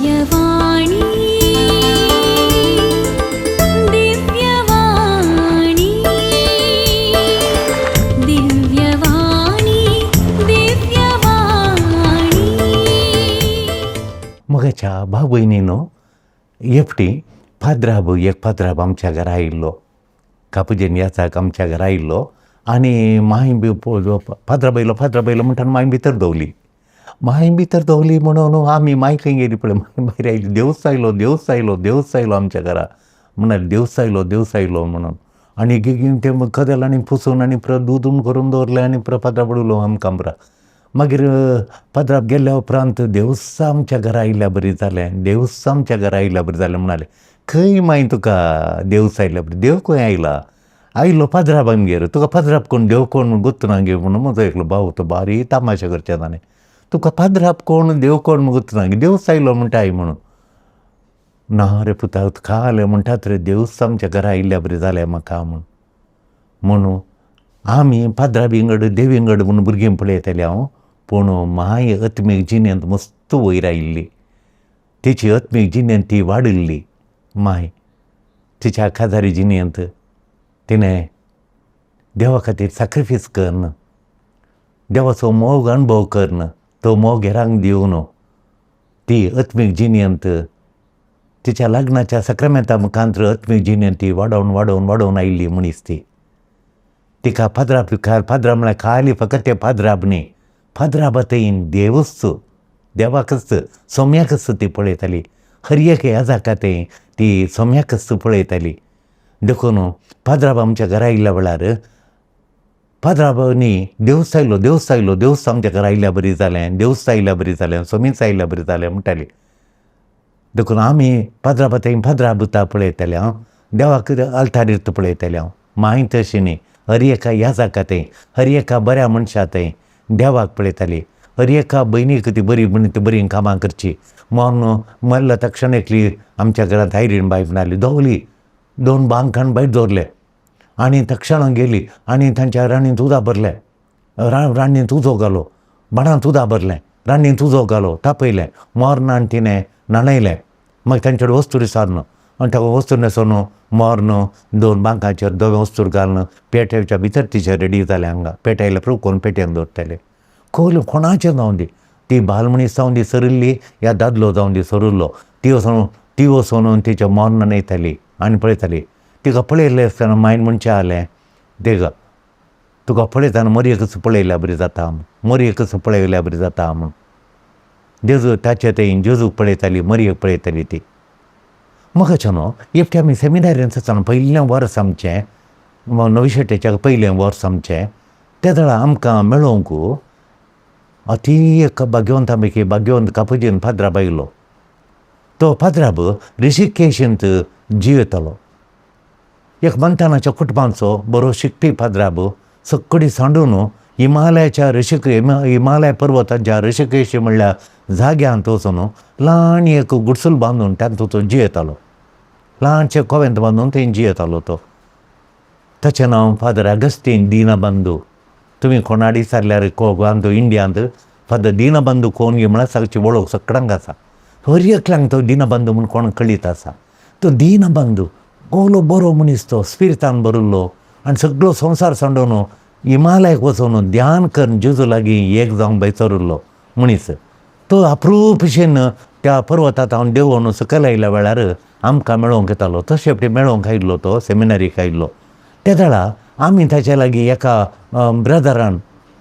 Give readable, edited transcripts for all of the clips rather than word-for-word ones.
दिव्यवाणी, दिव्यवाणी, दिव्यवाणी, दिव्यवाणी. मोगाच्या भाव भयणीनो, एकटी पाद्राब, एक पाद्राब आमच्या घरा आयिल्लो, कापुजेन याचाक आमच्या घरा आयिल्लो आनी मांय बी पाद्राब आयलो, पाद्राब आयलो म्हणटा मांय भितर दवली. मांय भितर दवली म्हणून आमी मांय खंय गेली पळय, मांय भायर आयली. देवूच आयलो, देवूच आयलो, देवूच आयलो आमच्या घरा म्हणाली, देवूच आयलो, देवूच आयलो म्हणून. आनी तें कदेल आनी पुसून आनी परत दूद करून दवरलें आनी परत पाद्राब उडयलो आमकां बरा. मागीर पाद्राब गेल्ल्या उपरांत देवूच आमच्या घरा आयिल्ल्या बरी जालें, देवूच आमच्या घरा आयिल्ल्या बरी जालें म्हणालें. खंय मांय तुका देवूच आयिल्ल्या बरी, देव खंय आयला? आयलो पाद्राब आमगेर. तुका पाद्राब कोण देव कोण म्हूण गोत्तु ना गे म्हणून म्हजो एकलो भाव तो बारी तामाशे करचे ताणें. तुका पाद्राब कोण देव कोण म्हूण गोत्तु ना गे, देवूच आयलो म्हणटाय म्हणून. ना रे पुता, काल म्हणटात रे देवूच आमच्या घरा आयिल्ल्या बरी जालें म्हाका म्हूण. म्हणून आमी पाद्रा विंगड देव विंगड म्हूण भुरगीं पळयतालीं हांव, पूण माय आत्मीक जिणेंत मस्त वयर आयिल्ली. तिची आत्मीक जिणेंत ती वाडिल्ली माय. तिच्या काजारी जिणेंत तिणें देवा खातीर साक्रिफीस करून, देवाचो मोग अणभव करून, तो मोग हेरांक दिवन ती आत्मीक जिणेंत तिच्या लग्नाच्या सक्रामेंता मुखांत आत्मीक जिणेंत ती वाडोवन वाडोवन वाडोवन आयिल्ली मनीस ती. तिका पाद्रा पाद्रा म्हळ्यार खाली फकत ते पाद्राब न्ही, पाद्राबा थंय देवूच, देवाकच सोम्याकच ती पळयताली. हर एक याजाका थंय ती सोम्याकच पळयताली. देखून पाद्राब आमच्या घरा आयिल्ल्या वेळार पाद्राब न्ही, देवूच आयलो, देवूच आयलो, देवूच आमच्या घरा आयिल्ल्या बरी जालें, देवूच आयिल्ल्या बरी जालें, सोमीच आयिल्ल्या बरी जालें म्हणटाली. देखून आमी पाद्राबा थंय पाद्राबुता पळयताले हांव, देवाक आल्तारीर पळयताले हांव. मांय तशी न्ही, हर एका याजाका थंय, हर एका बऱ्या मनशा थंय देवाक पळयताली. हर एका भयणीक ती बरी म्हण ती बरी कामां करची म्हूण मरल्या तक्षण एकली आमच्या घरांत आयरीण बाय म्हणाली, दवली दोन बांकान भायर दवरले आनी तक्षणां गेली आनी तांच्या राणींत उदक भरलें, रान्नींत उजो घालो, भाणांत उदक भरलें, रान्नींत उजो घालो, तापयलें, मोर्नान तिणें न्हाणयलें. मागीर तांचे कडेन वस्तूर सारन आनी ताका वस्तूर न्हेसोवन मोर्न दोन बांकाचेर धवें वस्तूर घालून पेट्याच्या भितर तिचें रेडी जालें. हांगा पेट्यायले प्रूफ करून पेटयेन दवरताले. खोल कोणाचें जावं दी, ती बायल मनीस जावं दी सरिल्ली या दादलो जावं दी सरिल्लो, ती वचून तिच्या मोर्न न्हयताली आनी पळयताली. तिका पळयलें आसतना मायन म्हणचें आलें, देगा तुका पळयतना मरयेकच पळयल्या बरी जाता, मरयेकच पळयल्या बरी जाता म्हूण. जेजू ताचे थंय जेजूक पळयताली, मरयेक पळयताली ती. म्हाका न्हू एकटे आमी सेमिनारींत आसतना पयलें वर्स आमचें, नविशेटेच्या पयलें वर्स आमचें, ते वेळार आमकां मेळोवंक अती एक भाग्यवंता पैकी भाग्यवंत कापुजीन पाद्राब आयलो. तो पाद्राब ऋषिकेशींत जियेतालो. एक मंतानाच्या कुटुंबाचो बरो शिकपी पाद्राब सगळी सांडून हिमालयाच्या ऋषिक हिमालय पर्वताच्या ऋषिकेश म्हणल्या जाग्यांत वचून ल्हान एक गुडसूल बांदून तातूंत तो जियेतालो. ल्हानशें कोवेंत बांदून थंय जियेतालो तो. ताचें नांव फादर अगस्तीन दीनबंधू. तुमी कोणाडी विचारल्यार गोंयांत इंडियांत फादर दीनबंधू कोण गे म्हळ्यार सगळी वळख सगळ्यांक आसा. हर एकल्यांक तो दीनबंधू म्हूण कोण कळीत आसा. तो दीनबंधू गोलो बरो मनीस, तो स्पिरितान भरिल्लो आनी सगळो संवसार सांडून हिमालयाक वचून ध्यान करून जेजू लागीं एक जावन बैचरिल्लो मनीस. तो अप्रूप भशेन त्या पर्वतात हांव देंवोन सकयल आयिल्ल्या वेळार आमकां मेळोवंक येतालो. तो शेवटी मेळोवंक आयिल्लो, तो सेमिनारीक आयिल्लो. ते वेळार आमी ताच्या लागीं एका ब्रदरान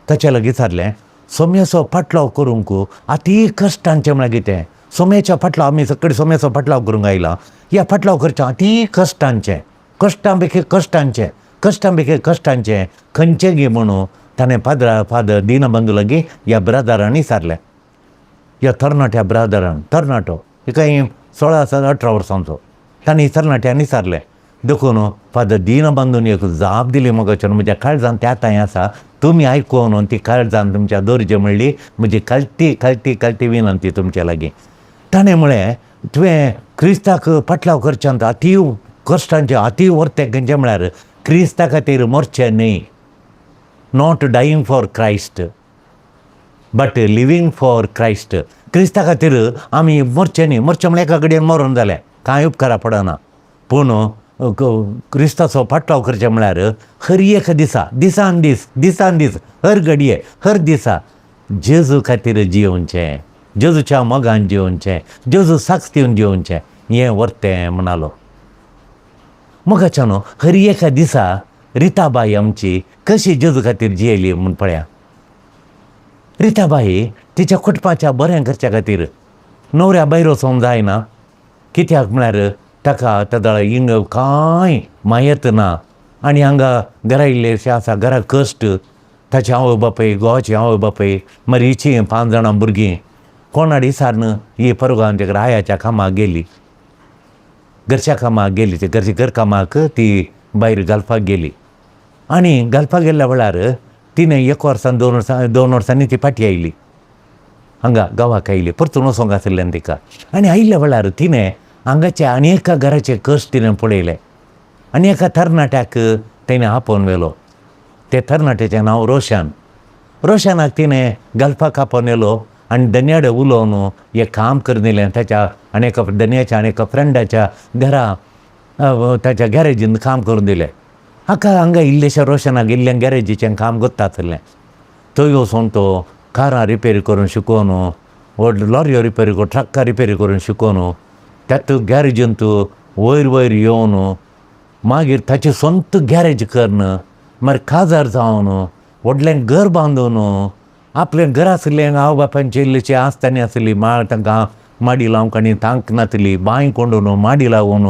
ताच्या लागीं विचारलें, सोम्याचो पाटलाव करूंक अती कश्टांचें म्हळ्यार कितें? सोम्याच्या फाटलाव आमी सगळे सोम्याचो पाटलाव करूंक आयला, ह्या फाटलाव करचें अती कश्टांचें, कश्टां पैकी कश्टांचें, कश्टां पैकी कश्टांचें खंयचें गे म्हणून ताणें फादर फादर दीनबंधू लागीं ह्या ब्रदरान विचारलें. ह्या तरणाट्या ब्रदरान, तरणाटो कांय 16-18 वर्सांचो, तांणी तरणाट्यांनी विचारलें. देखून फादर दीनबंधून एक जाप दिली म्हाका, म्हज्या काळजान त्या आतांय आसा, तुमी आयकून ती काळजान तुमच्या दवरचें म्हणली म्हजी कालती कालती कालती विनंती तुमच्या लागीं. ताणें म्हळें, तुवें क्रिस्ताक पाटलाव करच्यांत अती कश्टांचें अती वर्तें खंयचें म्हळ्यार क्रिस्ता खातीर मरचें न्ही, not dying for Christ but living for Christ. क्रिस्ता खातीर आमी मरचें न्ही, मरचें म्हळ्यार एका घडयेन मरोन जालें, कांय उपकारा पडना. पूण क्रिस्ताचो पाटलाव करचें म्हळ्यार हर एक दिसा, दिसान दीस, दिसान दीस, हर घडये, हर दिसा जेजू खातीर जियोवचें, जेजूच्या मोगान जियोवचें, जेजू साक्ष दिवन जियोवचें, हें वर्तें म्हणालो. मोगाच्या न्हू, हर एका दिसा रिताबाई आमची कशी जेजू खातीर जियेली म्हूण पळया. रिताबाई तिच्या कुटुंबाच्या बरें करच्या खातीर न्हवऱ्या भायर वचोंक जायना, कित्याक म्हळ्यार ताका तेदळा इंग कांय मायत ना आनी हांगा घरा इल्लेशें आसा, घरा कश्ट, ताचे आवय बापूय, घोवाची आवय बापूय, मागीर हिचीं 5 जाणां भुरगीं कोणाड विचारून ही परगांव आयाच्या कामाक गेली, घरच्या कामाक गेली, ती घरच्या घर कामाक ती भायर घालपाक गेली. आनी घालपाक गेल्ल्या वेळार तिणें 1 वर्सान 2 वर्सां, 2 वर्सांनी ती फाटी आयली, हांगा गांवाक आयली, परतून वचोंक आशिल्ल्यान तिका. आनी आयिल्ल्या वेळार तिणें हांगाचे आनी एका घराचे कश्ट तिणें पळयले आनी एका तरणाट्याक तिणें आपोवन व्हेलो. ते तरणाट्याचें नांव रोशन. रोशनाक तिणें घालपाक आपोवन व्हेलो आनी धन्याडे उलोवन एक काम करून दिलें. ताच्या आनी एका धन्याच्या आनी एका फ्रेंडाच्या घरा ताच्या गॅरेजीन काम करून दिलें. हाका हांगा इल्लेशा रोशनाक इल्लें गॅरेजीचें काम करता आसलें. थंय वचोन तो कारां रिपेर करून शिकोवन, व्हड लॉरयो रिपेर करून, ट्रक्कां रिपेर करून शिकोवन, त्यात गॅरेजींत वयर वयर येवन मागीर ताची स्वंत गॅरेज करून, मागीर काजार जावन व्हडलें घर बांदून, आपलें घर आशिल्लें आवय बापायचें इल्लेशें आसतानी आसली माळ, तांकां माडी लावंक आनी तांक नासली, बांय कोंडून माडी लावन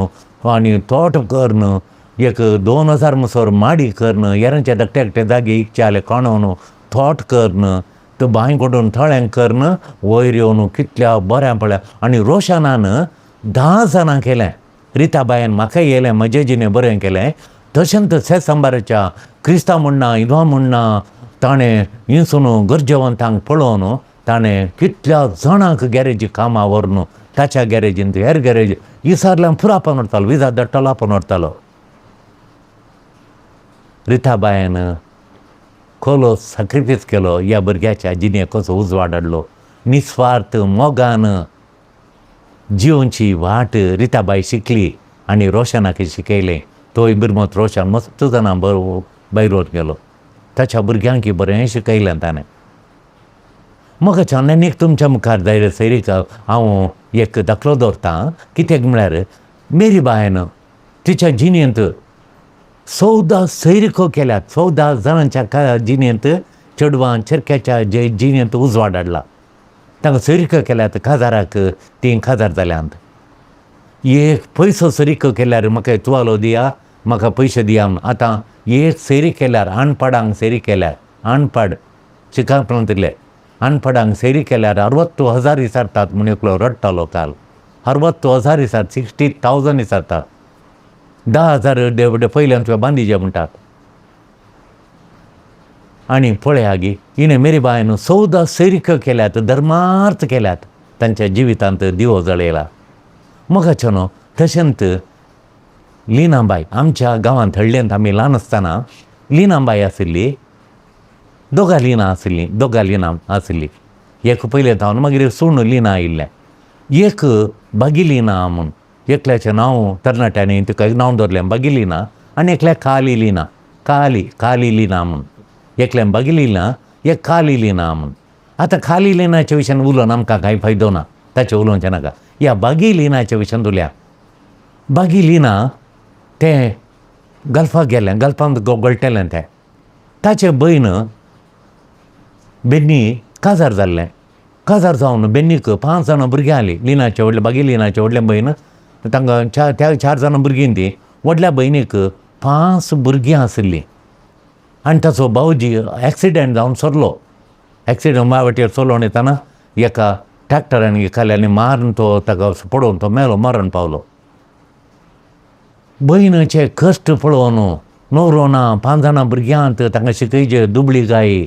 आनी तोट करून एक 2000 मुसोर माडी करून, येरांचे धाकटे धाकटे जागे इकचे आले कोणोवन तोट करून, तो बांय कोंडून थळ्यांक करून वयर येवन कितल्या बऱ्या पळया. आनी रोशनान 10 जाणां केलें, रिताबायन म्हाका येयलें, म्हजें जिणें बरें केलें. तशेंच सेसंबाराच्या क्रिस्तांव म्हणना, हिंदू म्हणना, ताणें इंसून गरजेवंतांक पळोवन ताणें कितल्या जाणांक गॅरेजी कामां व्हरून ताच्या गॅरेजीन हेर गॅरेज विसारल्यान पुरो आपोवन व्हरतालो, विजा धाडटालो, आपोवन व्हरतालो. रिताबायन खोलो सॅक्रिफायस केलो ह्या भुरग्याच्या जिणेक कसो उजवाड हाडलो, निस्वार्थ मोगान जिवनची वाट रिताबाई शिकली आनी रोशनाक शिकयलें. तोय बिरमत रोशन मस्त जाणां बरो भायर वच गेलो, ताच्या भुरग्यांक बरें शिकयलें ताणें. मोगाच्या आनीक तुमच्या मुखार दायरे सैरीक हांव एक दाखलो दवरतां, कित्याक म्हळ्यार मेरी बायन तिच्या जिणेंत 14 सैरिको केल्यात, 14 जाणांच्या जिणेंत चेडवां चेरक्याच्या जे जिणेंत उजवाड हाडला, तांकां सैरिको केल्यात, काजाराक तीं काजार जाल्यांत. एक पयसो सरिको केल्यार म्हाका तुवालो दिया, म्हाका पयशे दिया म्हूण. आतां एक सैरी केल्यार अणपाडांक सैरी केल्यार, अणपाड शिकापणांतले अणपाडांक सैरी केल्यार 60,000 विचारतात म्हूण एकलो रडटालो काल. 60,000 विचार, 60,000 विचारतात. 10,000 पयल्यान तुवें बांदिजे म्हणटात. आनी पळया गी हिणें मेरी बायन 14 सैरिको केल्यात, धर्मार्थ केल्यात, तांच्या जिवितांत दिवो जळयला. मोगाचो न्हू तशेंच लिनाबाय आमच्या गांवांत हळ्ळेंत आमी ल्हान आसतना लिनाबाय आशिल्ली, दोगां लिना आशिल्लीं, दोगां लिना आशिल्ली. एक पयलें थावन मागीर सूण लिना आयिल्लें, एक बागी लिना म्हूण, एकल्याचें नांव तरणाट्यांनी तिका नांव दवरलें बागी लिना, आनी एकल्याक काली लिना, काली काली लिना म्हूण, एकल्यान बागी लिना, एक काली लिना म्हूण. आतां काली लिनाच्या विशयान उलोवन आमकां कांय फायदो ना, ताचें उलोवचें नाका. ह्या बागी लिनाच्या विशयान उलया. बागी लिना तें गल्फाक गेलें, गल्फांत गळटेलें तें. ताचें भयण बेन्नी काजार जाल्लें, काजार जावन बेन्नीक 5 जाणां भुरगीं आसलीं. लिनाच्या व्हडल्या बागी लिनाच्या व्हडल्या भयण तांकां त्या 4 जाणां भुरगीं तीं, व्हडल्या भयणीक 5 भुरगीं आशिल्लीं. आनी ताचो भावजी एक्सिडंट जावन सरलो, एक्सिडंट वाटेर चलोवन येतना एका ट्रॅक्टरान खाली आनी मारून तो ताका पडोवन तो मेलो, मरण पावलो. भयणीचे कश्ट पळोवन न्हवरो ना, 5 जाणां भुरग्यांत तांकां शिकयचे दुबळी गाय,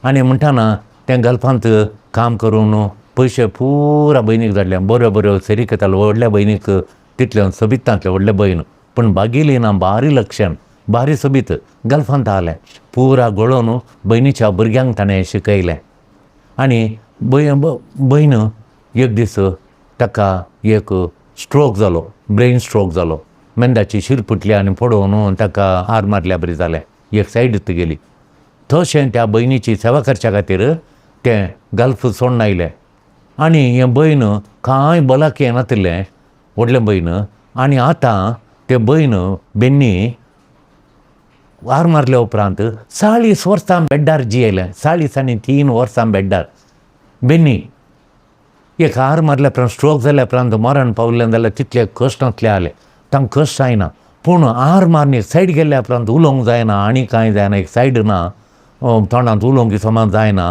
आनी म्हणटाना तें गल्फांत काम करून पयशे पुरा भयणीक धाडले, बऱ्यो बऱ्यो सरी करतालो व्हडल्या भयणीक, तितल्यो सोबीतांतलें व्हडलें भयण. पूण बागेली ना भारी लक्षण, भारी सोबीत, गल्फांत आलें पुरा गळोवन भयणीच्या भुरग्यांक ताणें शिकयलें. आनी भयण एक दीस ताका एक स्ट्रोक जालो, ब्रेन स्ट्रोक जालो. मेंदाची शीर फुटली आनी पडोवन ताका हार मारल्या बरी जालें, एक सायडीत गेली. तशें त्या भयणीची सेवा करच्या खातीर तें गल्फ सोडून आयलें. आनी हें भयण कांय भलायकी नातिल्लें, व्हडलें भयण. आनी आतां तें भयण बेन्नी वार मारल्या उपरांत 40 वर्सां बेड्डार जियेलें. 43 वर्सां बेड्डार बेन्नी. एक हार मारल्या उपरांत, स्ट्रोक जाल्या उपरांत मरण पावलें जाल्यार तितले कश्ट नासले जालें, तांकां कश्ट जायना. पूण हार मारून एक सायड गेल्ल्या उपरांत उलोवंक जायना आनी कांय जायना, एक सायड ना, तोंडांत उलोवंक समज जायना.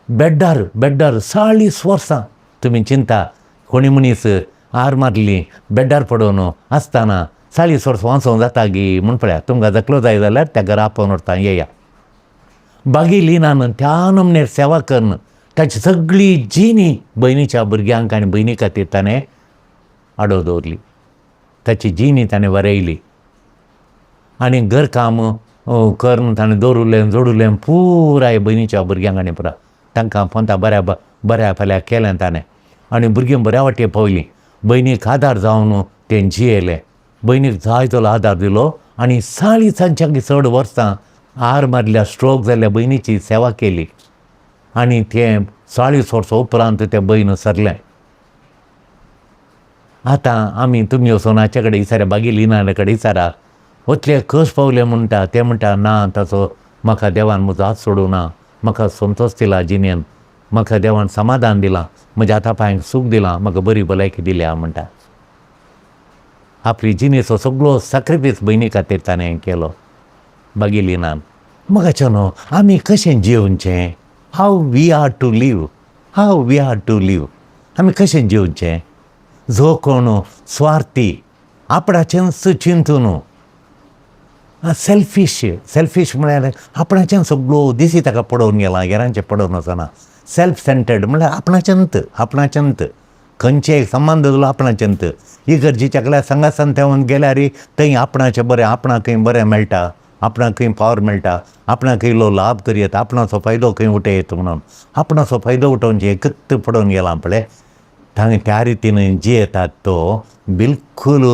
बेड्डार बेड्डार 40 वर्सां. तुमी चिंता, कोणी मनीस हार मारली बेड्डार पडोवन आसतना 40 वर्सां वाचोवंक जाता गी म्हूण पळया. तुमकां धाकलो जाय जाल्यार त्या घरा आपोवन व्हरता, येया. बागी लिनान त्या नमनेर सेवा करून ताची सगळी जिणी भयणीच्या भुरग्यांक आनी भयणी खातीर ताणें आडोव दवरली. ताची जिणी ताणें वरयली आनी घरकाम करून ताणें दवरुलें जोडुलें पुराय भयणीच्या भुरग्यांक आनी पुराय तांकां पोंता बऱ्या बऱ्या फाल्यां केलें ताणें. आनी भुरगीं बऱ्या वाटे पावलीं. भयणीक आदार जावन तें जियेलें. भयणीक जाय तसो आदार दिलो आनी 40 चड वर्सां हार मारल्या, स्ट्रोक जाल्ल्या भयणीची सेवा केली. आनी तें 40 वर्सां उपरांत तें भयण सरलें. आतां आमी तुमी वचून हाचे कडेन विचारा, बागी लिना कडेन विचारा, वतले कश पावले म्हणटा. ते म्हणटा ना, ताचो म्हाका देवान म्हजो हात सोडूं ना, म्हाका संतोश दिला जिणेन, म्हाका देवान समाधान दिलां, म्हज्या हाता पांयांक सूख दिलां, म्हाका बरी भलायकी दिल्या म्हणटा. आपली जिणेचो सगळो सॅक्रिफायस भयणी खातीर ताणें केलो बागी लिनान. म्हाका न्हू आमी कशें जिवचें, how we are to live, how we are to live, आमी कशें जिवचें? जो कोण स्वार्थी, आपणाचेंच चिंतून, सेल्फीश, सेल्फीश म्हळ्यार आपणाचें सगळो दिसी ताका पडोवन गेला, हेरांचें पडोवन वचना. सेल्फ सेंटर्ड म्हळ्यार आपणाचेंत, आपणाचेंत खंयचेय संबंद दिलो आपणाचेंत. इगर्जीच्या कडेन सांगासान तेवन गेल्यार थंय आपणाचें बरें, आपणाक खंय बरें मेळटा, आपणाक खंय पावर मेळटा, आपणाक इल्लो लाभ करयेत, आपणाचो फायदो खंय उठयत म्हणून आपणाचो फायदो उठोवन एकत्र पडोवन गेला पळय, तांणी त्या रितीन जियेतात. तो बिलकूल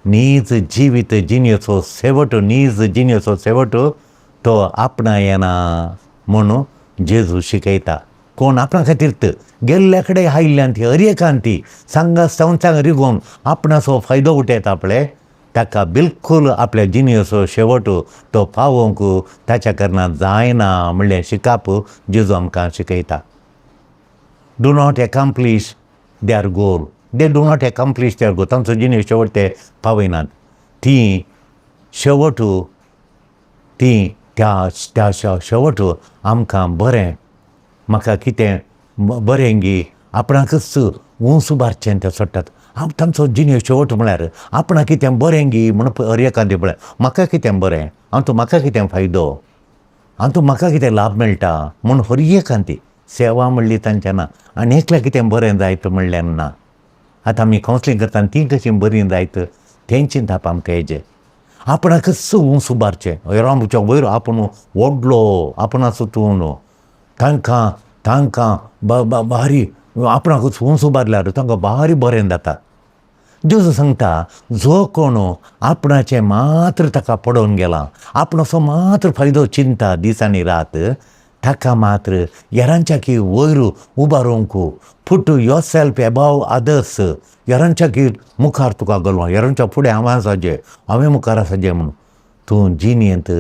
नीज जिवीत जिणेचो शेवट, नीज जिणेचो शेवट तो आपणा येना म्हणून जेजू शिकयता. कोण आपणा खातीर गेल्ल्या कडेन आयिल्ल्यान ती हर एकान ती सांगा संवसार रिगोवन आपणाचो फायदो उठयता पळय, ताका बिलकूल आपल्या जिणेचो शेवट तो पावोवंक ताच्या कारणान जायना म्हणलें शिकाप जेजू आमकां शिकयता. Do not accomplish their goal, they do not accomplish their goal. तांचो जिणे शेवट ते पावयनात. ती शेवट ती त्या त्या शेवट आमकां बरें, म्हाका कितें बरें गी आपणाकच ऊंच उबारचें ते सोडटात. हांव तांचो जिणे शेवट म्हळ्यार आपणाक कितें बरें गी म्हण हर एकादें पळय, म्हाका कितें बरें, हातूंत म्हाका कितें फायदो, हातूंत म्हाका कितें लाभ मेळटा म्हूण हर एकांती सेवा म्हणली तांच्या ना. आनी एकल्या कितें बरें जायत म्हणलें ना. आतां आमी कावन्सिलींग करता तीं कशीं बरीं जायत तें चिंतप आमकां हेजें. आपणाकच ऊंच उबारचें, हेरांच्या वयर आपूण व्हडलो, आपणाचो तूं तांकां तांकां भारी आपणाकूच ऊंच उबारल्यार तांकां भारी बरें जाता. जेजू सांगता जो कोण आपणाचें मात्र ताका पडोवन गेला, आपणाचो मात्र फायदो चिंता दीस आनी रात, ताका मात्र हेरांच्या की वयर उबारूंक, put yourself above others, हेरांच्या की मुखार तुका गेलो, हेरांच्या फुडें हांव आसाजे, हांवें मुखार आसाजे म्हणून तूं जिणेंत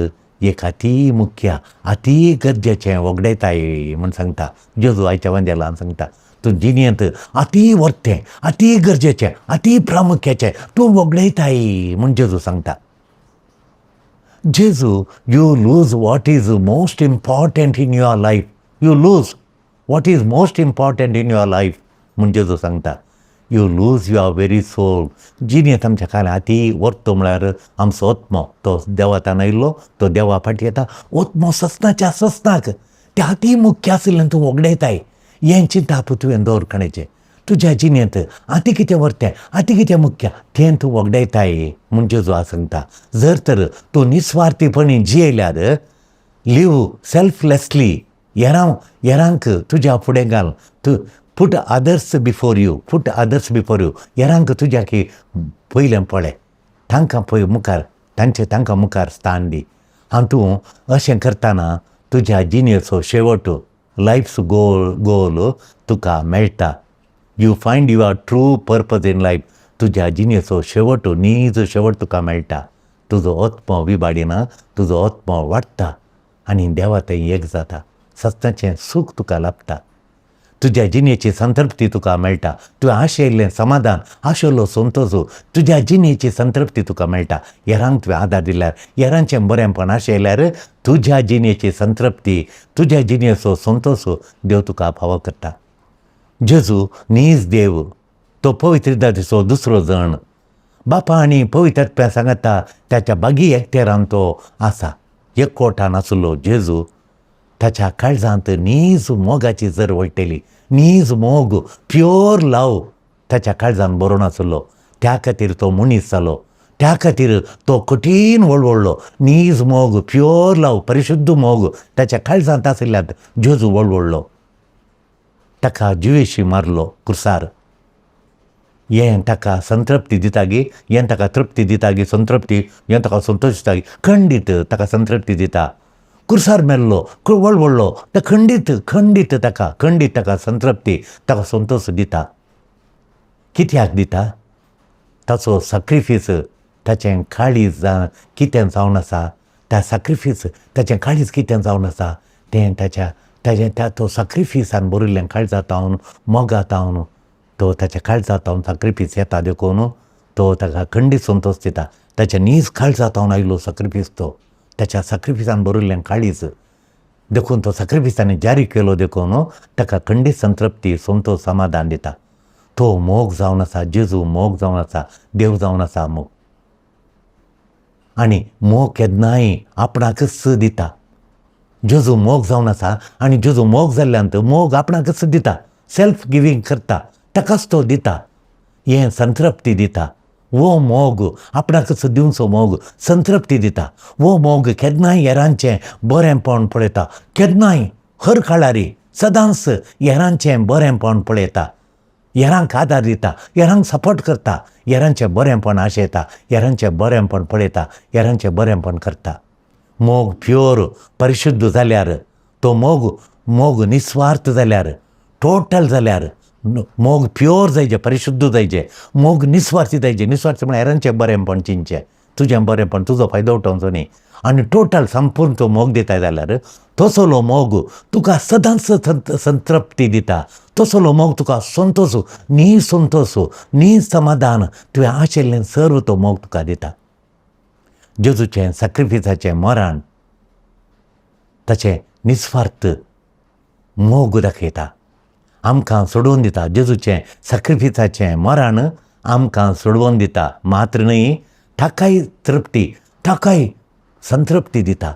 एक अती मुख्य अती गरजेचें वगडायताय म्हूण सांगता जेजू. आयच्या वांजेलान सांगता तूं जिणेंत अती वर्तें, अती गरजेचें, अती प्रामुख्याचें तूं वगडायताय म्हूण जेजू सांगता. जेजू, you lose what is most important in your life, you lose what is most important in your life म्हूण जेजू सांगता. You lose your very soul. जिणेंत आमच्या खाला अती वर्तो म्हळ्यार आमचो आत्मो, तो देवातान आयिल्लो, तो देवा फाटी येता. आत्मो ससनाच्या ससनाक ते अती मुख्य आशिल्ल्यान तूं वगडायताय. हें चिंताप तुवें दवर काडचें तुज्या जिणेंत आती कितें व्हरतें, आती कितें मुख्य तें तूं वगडायताय म्हूण जेजू सांगता. जर तर तूं निस्वार्थीपणी जियेल्यार, लिव सेल्फलेसली, हेरां हेरांक तुज्या फुडें घाल तूं Put others before you, put others before you. हेरांक तुज्या की पयलें पळय, तांकां पळय मुखार, तांचे तांकां मुखार स्थान दी. आनी तूं अशें करतना तुज्या जिणेचो शेवट, लायफ्स गोल, गोल तुका मेळटा. You find your true purpose in life. तुज्या जिणेचो शेवट, नीज शेवट तुका मेळटा. तुजो आत्मो विबाडिना, तुजो आत्मो वाडटा आनी देवा थंय एक जाता. सत्याचें सूख तुका लाभता. तुज्या जिणेची संतृप्ती तुका मेळटा. तुवें आशिल्लें समाधान, आशिल्लो संतोश, तुज्या जिणेची संतृप्ती तुका मेळटा. हेरांक तुवें आदार दिल्यार, हेरांचें बरेंपण आशिल्ल्यार तुज्या जिणेची संतृप्ती, तुज्या जिणेचो संतोश देव तुका फावो करता. जेजू नीज देव, तो पवित्र दुसरो जण. बापा आनी पवित्र आत्म्या सांगता ताच्या बागी एकटेरान तो आसा. एकवटान आसलो जेजू, ताच्या काळजांत नीज मोगाची जर वळटली, नीज मोग, प्योर लव ताच्या काळजान बरोवन आसलो. त्या खातीर तो मनीस जालो, त्या खातीर तो कठीण वळवळ्ळो. नीज मोग, प्योर लव, परिशुद्ध मोग ताच्या काळजांत आशिल्ल्यान जेजू वळवळ्ळो. ताका जिवेशी मारलो कुर्सार. हें ताका संतृप्ती दितागी, हें ताका तृप्ती दितागी, संतृप्ती, हें ताका संतोश दितागी, खंडीत ताका संतृप्ती दिता. कुर्सार मेल्लो, वळवळ्ळो, ते खंडीत, खंडीत ताका, खंडीत ताका संतृप्ती, ताका संतोश दिता. कित्याक दिता? ताचो साक्रिफीस, ताचें काळीज कितें जावन आसा, त्या साक्रिफीस, ताचें काळीज कितें जावन आसा तें ताच्या, ताचें त्या तो साक्रिफिसान बरयल्लें काळजा तावन, मोगा तावन, तो ताच्या काळजा तावन साक्रिफीस येता देखून तो ताका खंडीत संतोश दिता. ताच्या नीज काळजा तावन आयलो साक्रिफीस, तो ताच्या साक्रिफिसान बरयल्लें काळीज देखून तो साक्रिफिसांनी जारी केलो देखून ताका खंडीत संतृप्ती, संतोश, समाधान दिता. तो मोग जावन आसा, जेजू मोग जावन आसा, देव जावन आसा मोग. आनी मोग केन्नाय आपणाकच दिता. जेजू मोग जावन आसा आनी जेजू मोग जाल्ल्यान मोग आपणाकच दिता, सेल्फ गिवींग करता, ताकाच तो दिता, हें संतृप्ती दिता. वो मोग आपणाकच दिवचो मोग संतृप्ती दिता. वो मोग केन्नाय हेरांचें बरेंपण पळयता, केन्नाय हर काळारी सदांच हेरांचें बरेंपण पळयता, हेरांक आदार दिता, हेरांक सपोर्ट करता, हेरांचें बरेंपण आशयता, हेरांचें बरेंपण पळयता, हेरांचें बरेंपण करता. मोग प्योर परिशुद्ध जाल्यार, तो मोग, मोग निस्वार्थ जाल्यार, टोटल जाल्यार, मोग प्योर जायचे, परिशुद्ध जायचे, मोग निस्वार्थी जायचे. निस्वार्थी म्हळ्यार हेरांचें बरेंपण चिंतचें, तुजें बरेंपण, तुजो फायदो उठोवचो न्ही, आनी टोटल संपूर्ण तो मोग दिता जाल्यार तसलो मोग तुका सदांच संतृप्ती दिता. तसलो मोग तुका संतोश, नी संतोश, नी समाधान, तुवें आशिल्लें सर्व तो मोग तुका दिता. जेजूचें साक्रिफिसाचें मरण ताचें निस्वार्थ मोग दाखयता, आमकां सोडोवन दिता. जेजूचें साक्रिफिसाचें मरण आमकां सोडोवन दिता मात्र न्हय, ताकाय तृप्ती, ताकाय संतृप्ती दिता.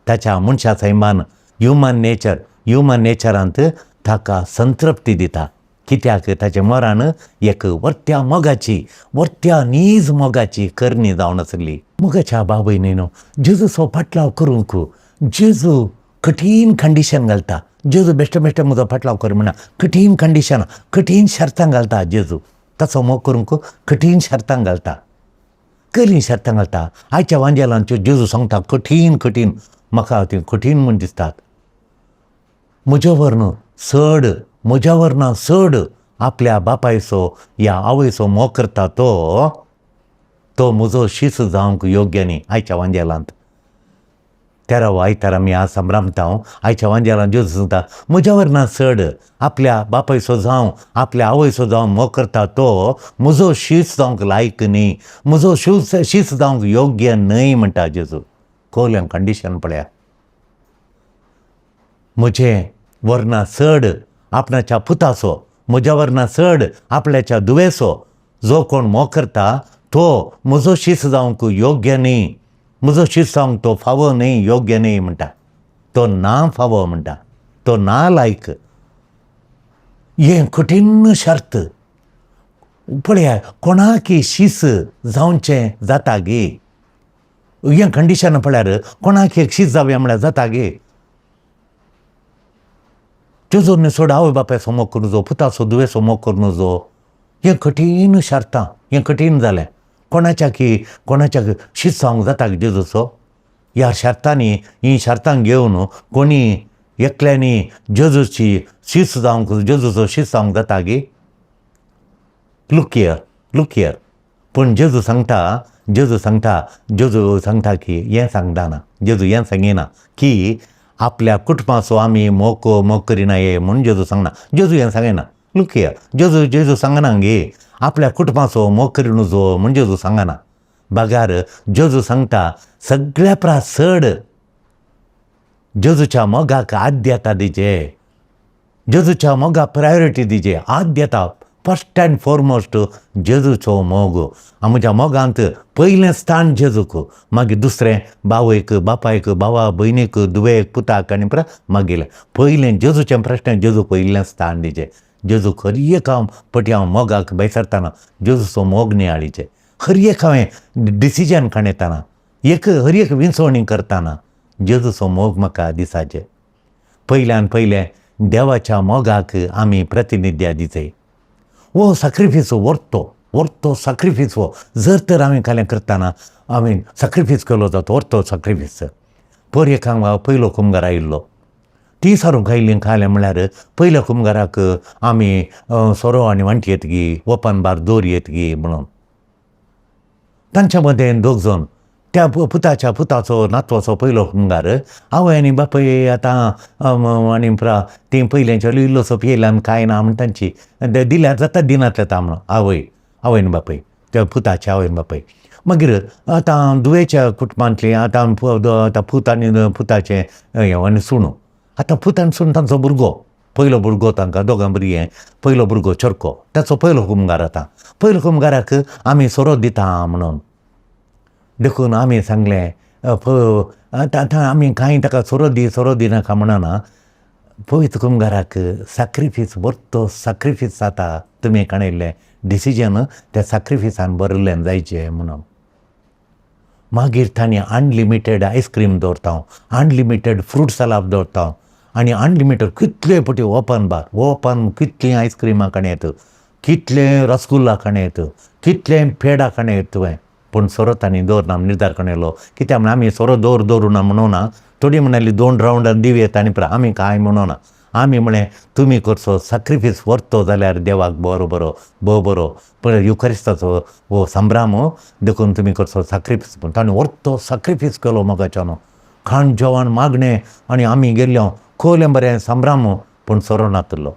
ताच्या मनशा सैमान, ह्युमन नेचर, ह्युमन नेचरांत ताका संतृप्ती दिता. कित्याक ताचें मरण एक वर्त्या मोगाची, वर्त्या नीज मोगाची करणी जावन आसली. मोगाच्या बाबय न्हय, जेजूचो फाटलाव करूंक जेजू कठीण कंडिशन घालता. जेजू बेश्टे बेश्टे म्हजो फाटलाव कर म्हणा, कठीण कंडिशन, कठीण शर्तां घालता. जेजू ताचो मोग करूंक कठीण शर्तां घालता. कसलीं शर्तां घालता? आयच्या वांजेलांच्यो जेजू सांगता कठीण कठीण, म्हाका त्यो कठीण म्हूण दिसतात. म्हज्या वरन चड, म्हज्या वरना चड आपल्या बापायचो या आवयचो मोग करता तो, तो म्हजो शीस जावंक योग्य न्ही. आयच्या वांजेलांत तेरावो आयतार आमी आज संभ्रमता. आयच्या वांजेलांत जेजू सांगता, म्हज्या वरना चड आपल्या बापायचो जावं आपल्या आवयचो जावं मोग करता तो म्हजो शीस जावंक लायक न्ही, म्हजो शीस जावंक योग्य न्हय म्हणटा जेजू. कोल्यां कंडिशन पळया. म्हजें वरना चड आपणाच्या पुताचो, म्हज्या वरना चड आपल्याच्या दुवेचो जो कोण मोग करता तो म्हजो शीस जावंक योग्य न्ही, म्हजो शीस जावंक तो फावो न्ही, योग्य न्ही म्हणटा. तो ना फावो म्हणटा, तो ना लायक. हें कठीण शर्त पळया, कोणाकी शीस जावचें जाता गे? हें कंडिशन पळयार कोणाक एक शीस जावया म्हळ्यार जाता गे? जेजून सोड आवय बापायचो मोग करूं जो, पुताचो धुवेचो मोग करूं जो. हें कठीण शार्तां, हें कठीण जालें. कोणाच्या की कोणाच्या शीत जावंक जाता जेजूचो? ह्या शार्तांनी, हीं शार्तां घेवन कोणी एकल्यांनी जेजूची शीस जावंक, जेजूचो शीस जावंक जाता गी? Look here, look here. पूण जेजू सांगता, जेजू सांगता, जेजू सांगता की हें सांगता ना, जेजू हें सांगिना की आपल्या कुटुंबाचो आमी मोग मोग करिना हे म्हूण जेजू सांगना. जेजू हें सांगिना. लूक here, जेजू जेजू सांगना गे आपल्या कुटुंबाचो मोग करी नजो म्हूण जेजू सांगना. बगार जेजू सांगता सगळ्या प्रास चड जेजूच्या मोगाक आद्यता दिचे, जेजूच्या मोगाक प्रायोरिटी दिचे, आद्यता फर्स्ट अँड फॉरमोस्ट जेजूचो मोग. आमच्या मोगांत पयलें स्थान जेजूक, मागीर दुसरें बावयक, बापायक, भावा भयणीक, धुवेक, पुताक आनी मागीर पयलें जेजूचें प्रश्न, जेजूक पयलें स्थान दिचें. जेजूक हर एक हांव पटी हांव मोगाक भायर सरतना जेजूचो मोग नियाळीचें. हर एक हांवें डिसिजन काडयतना, एक हर एक विंचवणी करतना जेजूचो मोग म्हाका दिसाचें. पयल्यान पयलें देवाच्या मोगाक आमी प्रतिनिध्या दिचें. हो साक्रिफीस व्हरतो, व्हरतो साक्रिफीस हो जर तर हांवें कालें करतना हांवें साक्रिफीस केलो जाता, व्हरतो साक्रिफीस. पर एक हांगा पयलो कुमगार आयिल्लो, ती सारूंक आयिल्ली खालें म्हळ्यार पयल्या कुमगाराक आमी सोरो आनी वांटी येतगी, ओपन बार दोर येतगी म्हणून. तांच्या मदें दोग जाण त्या पुताच्या पुताचो नातवाचो पयलो कुमगार. आवय आनी बापूय आतां आनी तीं पयलें इल्लोसो पियेल्यान कांय ना म्हण तांची दिल्यार जाता, दिनातले ता म्हणून आवय, आवय आनी बापूय, त्या पुताचे आवय आनी बापूय. मागीर आतां धुवेच्या कुटुंबांतलीं आतां आतां पूत आनी पुताचें हें आनी सुणू. आतां पूत आनी सून तांचो भुरगो, पयलो भुरगो तांकां दोगां भुरगीं, पयलो भुरगो चरको, ताचो पयलो कुमगार. आतां पयलो कुमगाराक आमी सोरो दिता म्हणून देखून आमी सांगलें, आतां आतां आमी कांय ताका सोरो दी सोरो दिनाका म्हणना. पवित्र कुमगाराक साक्रिफीस, व्हरतो साक्रिफीस जाता. तुमी काणयल्लें डिसिजन त्या साक्रिफिसान बरयल्लें जायचें म्हणून. मागीर तांणी अनलिमिटेड आयस्क्रीम दवरता, अनलिमिटेड फ्रूट सलाद दवरता आनी अनलिमिटेड कितले पटी ओपन बार, ओपन कितलीं आयस्क्रिमां काणयत, कितले रसगुल्ला काणयत, कितले पेडा काणयत तुवें, पूण सोरो तांणी दवरना निर्धार करून. कित्याक म्हण आमी सोरो दवर दवरूं ना म्हणूं ना. थोडी म्हणाली 2 रावंडां दिवयेत आनी आमी कांय म्हणूं ना. आमी म्हळें तुमी करचो साक्रिफीस व्हरतो जाल्यार देवाक बरो बरो भोव बरो, पण युखरिस्ताचो हो संभ्राम देखून तुमी करचो साक्रिफीस. पूण ताणें व्हरतो साक्रिफीस केलो मोगाच्यानो, खाण जेवण मागणें आनी आमी गेल्लो खोलें बरें संभ्राम, पूण सोरो नातलो.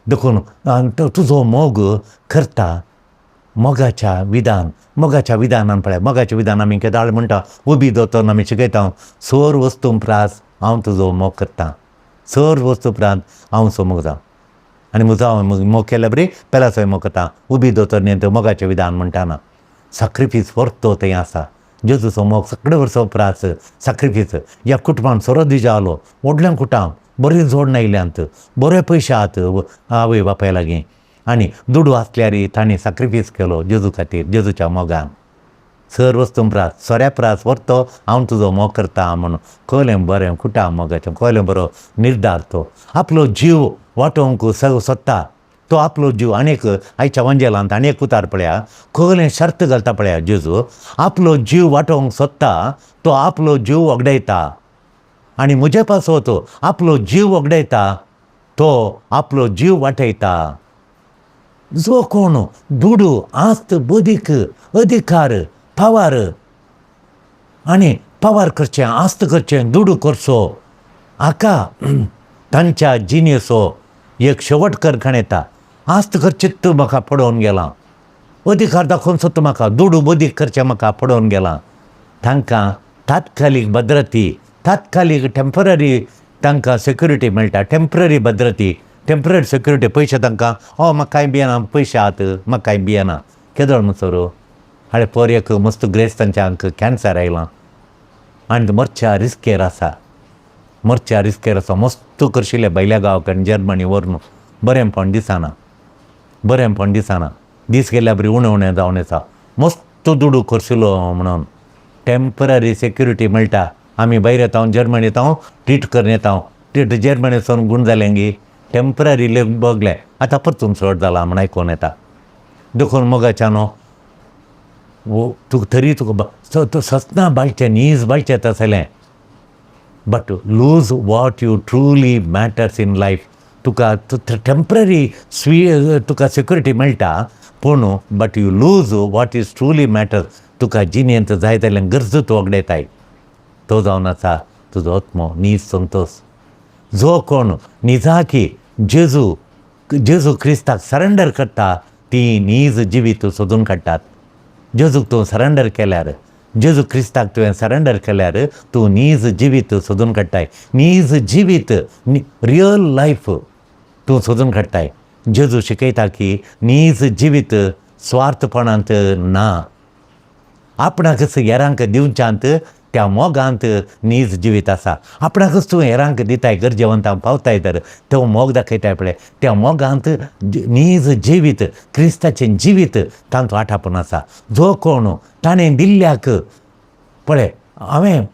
देखून तुजो मोग करता मोगाच्या विधान, मोगाच्या विधानान पळय, मोगाच्या विधान आमी केदाळ म्हणटा, उबी दोतोर आमी शिकयता, सोर वस्तू प्रास हांव तुजो मोग करता, सर वस्तू उपरांत हांव सो मोग जावं आनी म्हजो हांव मोग केल्या बरी पेलाचोय मोग करता. उबी दोतोर न्ही तो मोगाचें विधान म्हणटाना साक्रिफीस व्हरतो थंय आसा. जेजूचो मोग सगळे वर्सां उपरांत साक्रिफीस. ह्या कुटुंबान सोरो दिजा आलो, व्हडलें कुटाम, बरीं जोडणां येयल्यांत, बरे पयशे आहात आवय बापाय लागीं आनी दुडू आसल्यार तांणी साक्रिफीस केलो जेजू खातीर, जेजूच्या मोगान. सर वस्तू प्रास सोऱ्या प्रास व्हरतो हांव तुजो मोग करता म्हणून. कळ्ळें बरें कुटाम मोगाचें, कळ्ळें बरो निर्धार. तो आपलो जीव वाटोवंक सोदता, तो आपलो जीव. आनीक आयच्या वंजेलांत आनी एक उतार पळया, कळ्ळें शर्त घालता पळया जेजू, आपलो जीव वाटोवंक सोदता तो आपलो जीव वगडायता आनी म्हजे पासत आपलो जीव वगडायता तो आपलो जीव वाटयता. जो कोण दुडू आस्त बदीक अधिकार पावर आनी पावर करचें, आस्त करचें, दुडू करचो, हाका तांच्या जिणेचो एक शेवट करखाण येता. आस्त करचें तूं म्हाका पडोवन गेलां, अधिकार दाखोवन सोदता म्हाका, दुडू बदीक करचें म्हाका पडोवन गेलां. तांकां तात्कालीक भद्रती, तात्कालीक टेंपररी तांकां सेक्युरिटी मेळटा, टेंपररी भद्रती, टेंपररी सेक्युरिटी. पयशे तांकां, ओ म्हाका कांय भियेना, पयशे आहात, म्हाका कांय भियेना. केदोळ म्हणसर हाडे पोर एक मस्त ग्रेस तांच्यांक कॅन्सर आयलां आनी मरच्या रिस्केर आसा, मरच्या रिस्केर आसा. मस्त करशिल्ले भायल्या गांवाक आनी जर्मनी व्हरून, बरेंपण दिसना, बरेंपण दिसना, दीस गेल्या बरी उणें उणें जावन आसा. मस्त दुडू करशिल्लो म्हणून टेंपररी सेक्युरिटी मेळटा. आमी भायर येता, जर्मनी येता, ट्रीट करून येता. जर्मनीसून गूण जालें गी टेंपररी भोगलें आतां परतून चड जालां म्हण आयकोन येता. देखून मोगाच्या न्हू वो तुका तरी तुका सतना बाळचें नीज बाळचें तसलें, but lose what you truly matters in life. तुका टेंपररी तुका सिक्युरिटी मेळटा पूण but you lose what is truly matters. तुका जिणेंत जाय जाल्यार गरज तूं वगडायताय. तो जावन आसा तुजो आत्मो नीज संतोश. जो कोण निजाकी जेजू जेजू क्रिस्ताक सरेंडर करता ती नीज जिवीत सोदून काडटात. जेजूक तूं सरेंडर केल्यार, जेजू क्रिस्ताक तुवें सरेंडर केल्यार तूं नीज जिवीत सोदून काडटाय. नीज जिवीत रियल लायफ तूं सोदून काडटाय. जेजू शिकयता की नीज जिवीत स्वार्थपणांत ना, आपणाकच हेरांक दिवच्यांत त्या मोगांत नीज जिवीत आसा. आपणाकच तूं हेरांक दिताय, गरजेवंतांक पावताय तर तो मोग दाखयताय पळय, त्या मोगांत नीज जिवीत क्रिस्ताचें जिवीत तांचो आठापण आसा. जो कोण ताणें दिल्ल्याक पळय हांवें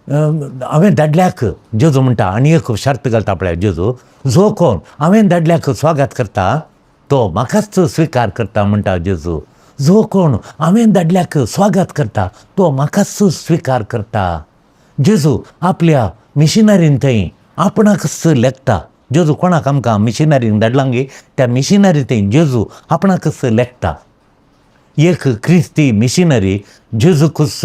हांवें धाडल्याक जेजू म्हणटा आनी एक शर्त घालता पळय जेजू, जो कोण हांवें धाडल्याक स्वागत करता तो म्हाकाच स्विकार करता म्हणटा जेजू. जो कोण हांवें धाडल्याक स्वागत करता तो म्हाकाच स्विकार करता. जेजू आपल्या मिशनरीन थंय आपणाकच लेखता. जेजू कोणाक आमकां मिशनरीन धाडलां गे त्या मिशनरी थंय जेजू आपणाकच लेखता. एक क्रिस्ती मिशनरी जेजूकूच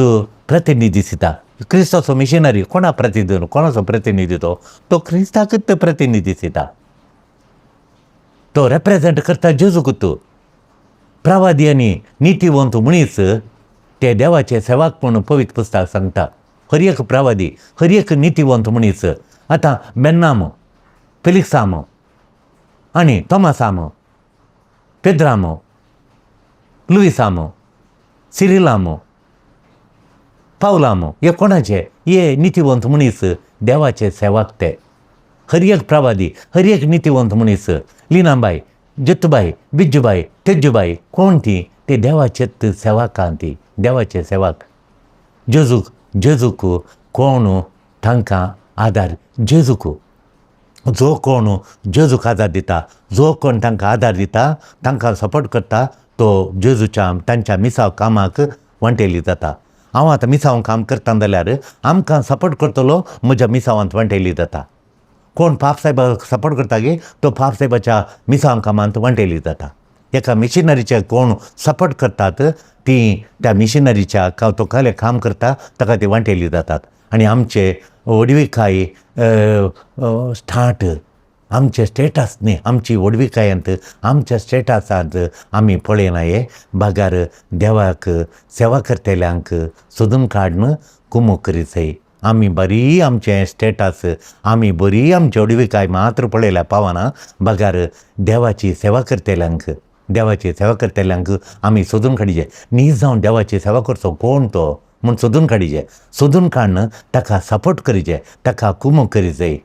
प्रतिनिधी दिसता. क्रिस्ताचो मिशनरी कोणा प्रतिनिधी, कोणाचो प्रतिनिधी तो? तो क्रिस्ताकूच प्रतिनिधी दिसता. तो रेप्रेजेंट करता जेजूकूच. प्रवादी आनी नितीवंत मनीस ते देवाचे सेवाक म्हूण पवित्र पुस्तक सांगता. हर एक प्रवादी, हर एक नितीवंत मनीस, आतां बेन्नाम, फेलिक्साम आनी तोमासाम, पेद्राम, लुईसाम, सिरिलाम, पावलाम, हे कोणाचे? हे नितीवंत मनीस देवाचे सेवाक ते. हर एक प्रवादी, हर एक नितीवंत मनीस, लिनाबाय, जत्तूबाय, बिज्जूबाय, तेज्जूबाय, कोण ती? ते देवाचेच सेवकां, ती देवाचे सेवक. जेजूक जेजूक कोण तांकां आदार, जेजूक जो कोण जेजूक आदार दिता, जो कोण तांकां आदार दिता, तांकां सपोर्ट करता, तो जेजूच्या तांच्या मिसाव कामाक वांटेली जाता. हांव आतां मिसांव काम करता जाल्यार आमकां सपोर्ट करतलो म्हज्या मिसावांत वांटेली जाता. कोण पाप साहेबाक सपोर्ट करता गे तो पाप साहेबाच्या मिसांव कामांत वांटेली जाता. एका मिशनरीचे कोण सपोर्ट करतात ती त्या मिशनरीच्या तो कसलें काम करता ताका ती वांटेली जातात. आनी आमचे व्हडविकाय स्टार्ट आमचे स्टेटस न्ही, आमची व्हडविकायेंत आमच्या स्टेटसांत आमी पळयना हे बागार देवाक सेवा करतल्यांक सोदून काडून कुमूक करीत. आमी बरी आमचें स्टेटस, आमी बरी आमची व्हडविकाय मात्र पळयल्यार पावना, बगार देवाची सेवा करतल्यांक, देवाची सेवा करतल्यांक आमी सोदून काडीचे. नीज जावन देवाची सेवा करचो कोण तो म्हूण सोदून काडीचे. सोदून काडून ताका सपोर्ट करीचे, ताका कुमूक करीचे.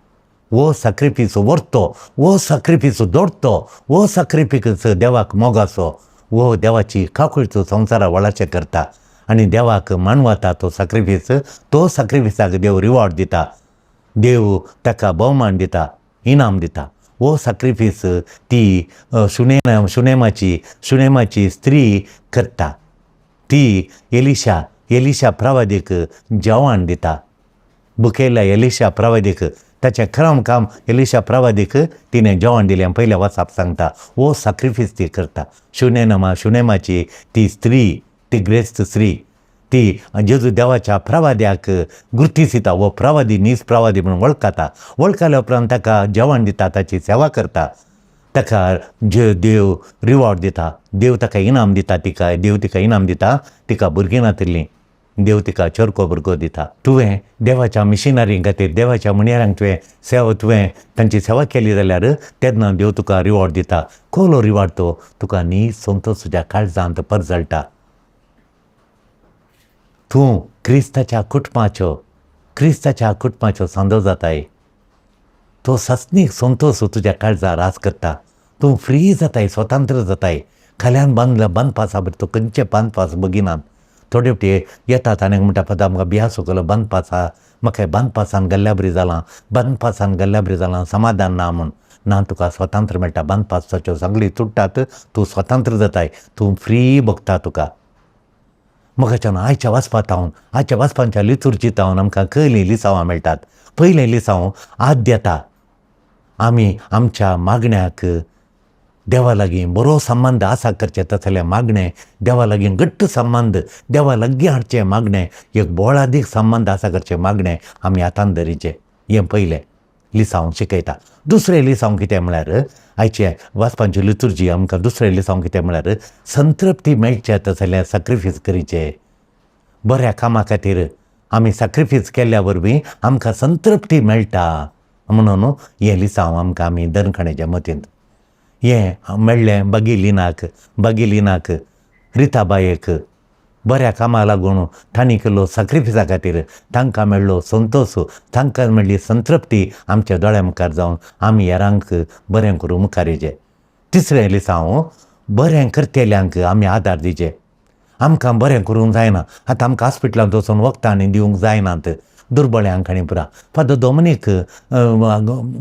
वो साक्रिफीस व्हरतो, वो साक्रिफीस दोडतो, वो साक्रिफीस देवाक मोगाचो, वो देवाची काकुळचो संवसारा वळाचें करता आनी देवाक मानवता तो साक्रिफीस. तो साक्रिफिसाक देव रिवॉर्ड दिता, देव ताका भोवमान दिता, इनाम दिता. वो साक्रिफीस ती सुनेमाची सुनेमाची स्त्री करता. ती एलिशा एलिशा प्रवादीक जेवण दिता. बुकेल्या एलिशा प्रवादीक ताचें खरम काम एलिशा प्रवादीक तिणें जेवण दिलें पयल्या वाचाप सांगता. वो साक्रिफीस ती करता. शुनेनमा शुनेमाची ती स्त्री, ती ग्रेस्त स्त्री, ती जेजू देवाच्या प्रवाद्याक गुर्तीसिता. वो प्रवादी नीज प्रवादी म्हणून वळखता. वळखल्या उपरांत ताका जेवण दिता, ताची सेवा करता, ताका जे देव रिवॉर्ड दिता, देव ताका इनाम दिता, तिका देव तिका इनाम दिता. तिका भुरगीं नातिल्लीं, देव तिका चरको भुरगो दिता. तुवें देवाच्या मिशनरी खातीर देवाच्या म्हणयाऱ्यांक तुवें सेवा तुवें तांची सेवा केली जाल्यार तेन्ना देव तुका रिवॉर्ड दिता. कोलो रिवॉर्ड तो तुका नीज संतोश तुज्या काळजांत परजळटा. तूं क्रिस्ताच्या कुटुंबाच्यो क्रिस्ताच्या कुटुंबाच्यो सांदो जाताय. तो सस्नीक संतोश तुज्या काळजार राज करता. तूं फ्री जाताय, स्वतंत्र जाताय. खाल्यान बांदल्या बांदपास तूं खंयचे बांदपास बगिनात. थोडे फावटी येतात आनी म्हणटा, फादर आमकां बियासो केलो बांदपाचा, म्हाका बांदपासान गेल्ल्या बरी जालां, बांदपासान गेल्ल्या बरी जालां, समाधान ना म्हूण. ना, तुका स्वतंत्र मेळटा, बांदपासाच्यो सगळीं तुट्टात, तूं स्वतंत्र जाताय, तूं फ्री भोगता तुका. मोगाच्यान आयच्या वाचपांत हांव, आयच्या वाचपांच्या लितुर्जींत हांव आमकां कयलीं लिसांवां मेळटात. पयलें लिसांव आद्यता, आमी आमच्या मागण्याक देवा लागीं बरो संबंद आसा करचें तसलें मागणें, देवा लागीं घट्ट संबंद, देवा लागीं हाडचें मागणें, एक बोळादीक संबंद आसा करचें मागणें आमी हातान धरिचें. हें पयलें लिसांव शिकयता. दुसरें लिसांव कितें म्हळ्यार, आयचें वाचपांची लितुर्जी आमकां दुसरें लिसांव कितें म्हळ्यार, संतृप्ती मेळचें तसलें सॅक्रिफीस करीचें. बऱ्या कामा खातीर आमी सॅक्रिफीस केल्ल्या वरवीं आमकां संतृप्ती मेळटा म्हणून हें लिसांव आमकां आमी दनखणेच्या मतींत हें मेळ्ळें. बगिलिनाक, बगिलिनाक, रिताबायेक बऱ्या कामाक लागून तांणी केल्लो सॅक्रिफिसा खातीर तांकां मेळ्ळो संतोश, तांकां मेळ्ळी संतृप्ती आमच्या दोळ्या मुखार जावन आमी हेरांक बरें करूं मुखार येचें. तिसरें लिसांव, बरें करतल्यांक आमी आदार दिवचे. आमकां बरें करूंक जायना, आतां आमकां हॉस्पिटलांत वचून वखदां आनी दिवंक जायनात दुर्बळ्यांक आनी पुरा. फादर दोमनीक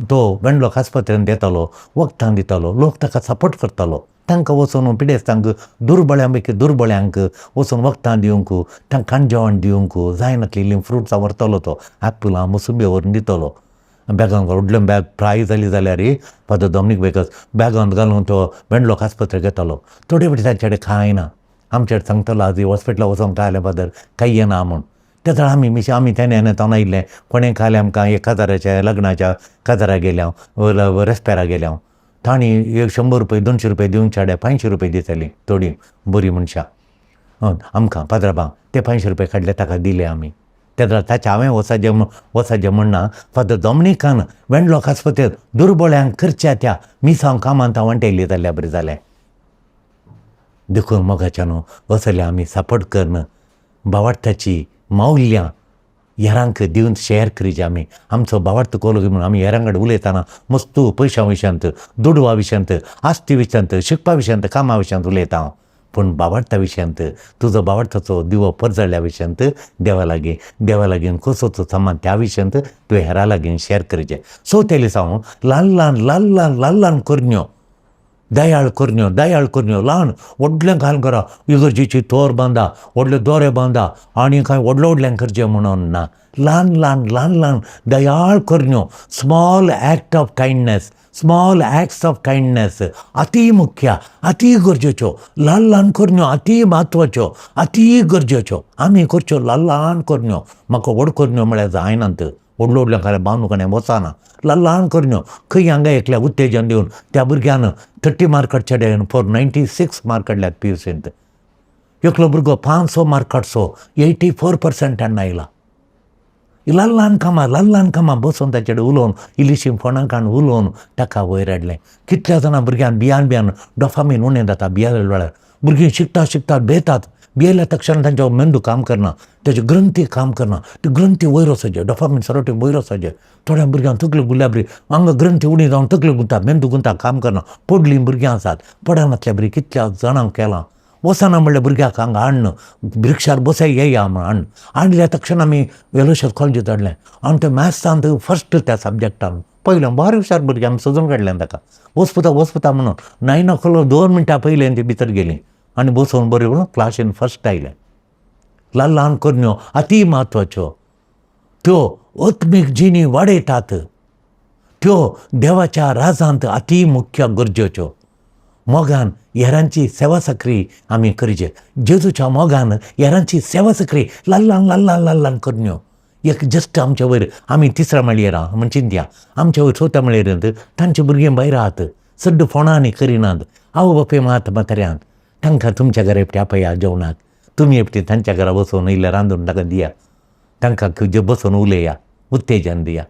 तो वेंडलोक आस्पत्रेंत येतालो, वखदां दितालो, लोक ताका सपोर्ट करतालो. तांकां वचून पिडेस्तांक, दुर्बळ्यां पैकी दुर्बळ्यांक वचून वखदां दिवंक, तांकां खाण जेवण दिवंक जायनातलीं फ्रुट्सां व्हरतालो तो, एप्पलां मोसुंब्यो व्हरून दितालो बॅगान. व्हडलें बॅग फ्राय जाली जाल्यार फादर दोमनीक बेगस बॅगांत घालून तो वेंडलोक आस्पत्रेक येतालो. थोडे फावटी तांचे कडेन कांय ना, आमचे कडेन सांगतालो, आज हॉस्पिटलाक वचोन काय जालें फादर, कांय येना म्हूण. तेन्ना आमी मिशी आमी तेन्ना ताणें आयिल्लें कोणें खालें आमकां एक काजाराच्या लग्नाच्या काजाराक गेल्या हांव, रेस्पेराक गेल्या हांव, तांणी एक 100 रुपये 200 रुपये दिवन चेड्या 500 रुपये दितालीं थोडीं बरीं मनशां आमकां पाद्राबांक. ते 500 रुपये काडले, ताका दिले आमी. तेन्ना ताचें हांवें वचपाचें वचपाचें म्हणना, फादर दोमनिकान वेंडलोक आस्पत्रेंत दुर्बळ्यांक करच्या त्या मिसांव कामांत वांटेली जाल्यार बरें जालें. देखून मोगाच्या न्हू, असले आमी सपोर्ट करून भावार्थाची मौल्यां हेरांक दिवन शेअर करीचे आमी. आमचो भावार्थ कोलो म्हणून आमी हेरां कडेन उलयतना मस्त पयशां विशयांत, दुडवा विशयांत, आस्ती विशयांत, शिकपा विशयांत, कामा विशयांत उलयता हांव, पूण भावार्था विशयांत, तुजो भावार्थाचो दिवो परजळ्ळ्या विशयांत, देवा लागीं, देवा लागीं कसो तो सामान त्या विशयांत तुवें हेरां लागीं शेअर करचें. चवथें लिसांव, ल्हान ल्हान ल्हान ल्हान ल्हान ल्हान करण्यो, दयाळ करण्यो, दयाळ करण्यो, ल्हान व्हडलें घाल करा, इगर्जेची तोर बांदा, व्हडले दोरे बांदा आनी कांय व्हडलें व्हडलें करचें म्हणून ना. ल्हान ल्हान ल्हान ल्हान दयाळ करण्यो, small act of kindness, small acts of kindness अती मुख्य, अती गरजेच्यो. ल्हान ल्हान करण्यो अती म्हत्वाच्यो, अती गरजेच्यो. आमी करच्यो ल्हान ल्हान करण्यो. म्हाका व्हड करण्यो म्हळ्यार जायनात, व्हडलो व्हडल्या खाल्या बांदूंक आनी वचना. ल्हान ल्हान करण्यो खंय हांगा एकल्या उत्तेजन दिवन त्या भुरग्यान 30 मार्क काडचे 496 मार्क काडल्यात पीयूसींत. एकलो भुरगो 500 मार्क काडचो 84 पर्संटान आयला. ल्हान ल्हान कामां, ल्हान ल्हान कामां बसून ताचे कडेन उलोवन, इल्लीशी फोणां काडून उलोवन ताका वयर हाडलें. कितल्या जाणां भुरग्यांक भियान भियान डोफामीन उणें जाता. भियेल्या वेळार भुरगीं शिकता शिकता भियेतात. भियेल्या तक्षण तांचो मेंदू काम करना, तेजे ग्रंथी काम करना. ती ग्रंथी वयर वचपाचे, डोफामीन सरोटीन वयर वचपाचे. थोड्या भुरग्यांक तकली गुल्ल्या बरी, हांगा ग्रंथी उणी जावन तकली गुंता, मेंदू गुंता, काम करना. पडलीं भुरगीं आसात, पडनातल्या भुरगीं कितल्या जाणांक केलां. वचना म्हणल्यार भुरग्याक हांगा हाडन रिक्षार बसय, येया म्हण हाडन हाडल्या तक्षण आमी एलोशियस कॉलेजीत हाडलें आनी ते मॅथ्सांत फर्स्ट त्या सब्जॅक्टान पयलें. बारीक हुशार भुरगें, आमी सोदून काडलें ताका. वचपुता वचपुता म्हणून 9 o'clock 2 मिनटां पयलीं ती भितर गेलीं आनी बसोवन बरें म्हणून क्लासीन फर्स्ट आयलें. ल्हान ल्हान करण्यो अती म्हत्वाच्यो, त्यो आत्मीक जिणी वाडयतात, त्यो देवाच्या राजांत अती मुख्य गरजेच्यो. मोगान हेरांची सेवा चाकरी आमी करची. जेजूच्या मोगान हेरांची सेवा चाकरी, ल्हान ल्हान ल्हान ल्हान ल्हान ल्हान करण्यो. एक जस्ट आमच्या वयर, आमी तिसऱ्या माळयेर आहा म्हण चिंतया, आमच्या वयर चवथ्या माळयेर तांची भुरगीं भायर आहात, सड्ड फोणां आनी करिनात. आवय बापूय मात म्हाताऱ्यांत, तांकां तुमच्या घरा एकटी आपया जेवणाक. तुमी एकटी तांच्या घरा बसोवन इल्लें रांदून ताका दिया, तांकां जे बसोवन उलया, उत्तेजन दिया.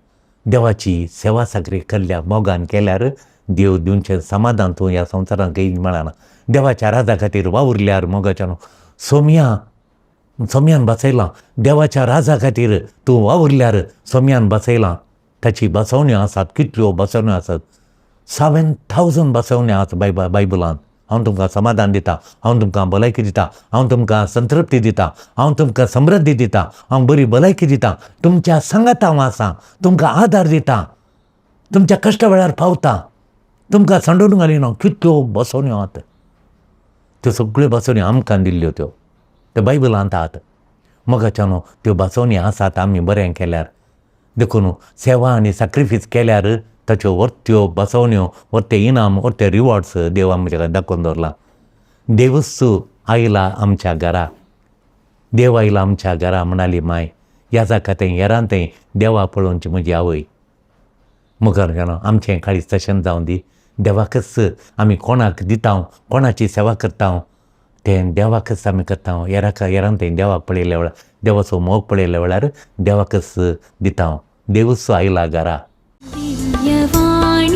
देवाची सेवा चाकरी केल्ल्या मोगान केल्यार देव दिवचें समाधान तूं ह्या संवसारांत खंय मेळना. देवाच्या राजा खातीर वावुरल्यार मोगाच्यान सोमया, सोम्यान बसयलां. देवाच्या राजा खातीर तूं वावुरल्यार सोम्यान बसयलां. ताची बसवण्यो आसात, कितल्यो बसवण्यो आसात, 7,000 बसवण्यो आसात बायबलांत. हांव तुमकां समाधान दितां, हांव तुमकां भलायकी दितां, हांव तुमकां संतृप्ती दितां, हांव तुमकां समृद्धी दितां, हांव बरी भलायकी दितां, तुमच्या सांगात हांव आसा, तुमकां आदार दितां, तुमच्या कश्टा वेळार पावता, तुमकां सांडून घालिना. कितल्यो बसवण्यो आहात त्यो सगळ्यो बसवण्यो आमकां दिल्ल्यो त्यो त्यो बायबलांत आहात. मोगाच्यानो त्यो बसवण्यो आसात आमी बरें केल्यार. देखून सेवा आनी सॅक्रिफीस केल्यार ताच्यो व्हरत्यो बसवण्यो, व्हरते इनाम, व्हरते रिवॉर्ड्स देव आमच्या दाखोवन दवरला. देवूच आयला आमच्या घरा, देव आयला आमच्या घरा म्हणाली माय. ह्या जाका थंय हेरान थंय देवा पळोवची म्हजी आवय. मुखार गेलो आमचें काळीज तशेंच जावं दी. देवाकच आमी कोणाक दिता, कोणाची सेवा करता तें देवाकच आमी करता. हेराक हेरान थंय देवाक पळयल्या वेळार, देवाचो मोग पळयल्या वेळार देवाकच दिता. देवूच आयला घरा. दिव्यवाणी.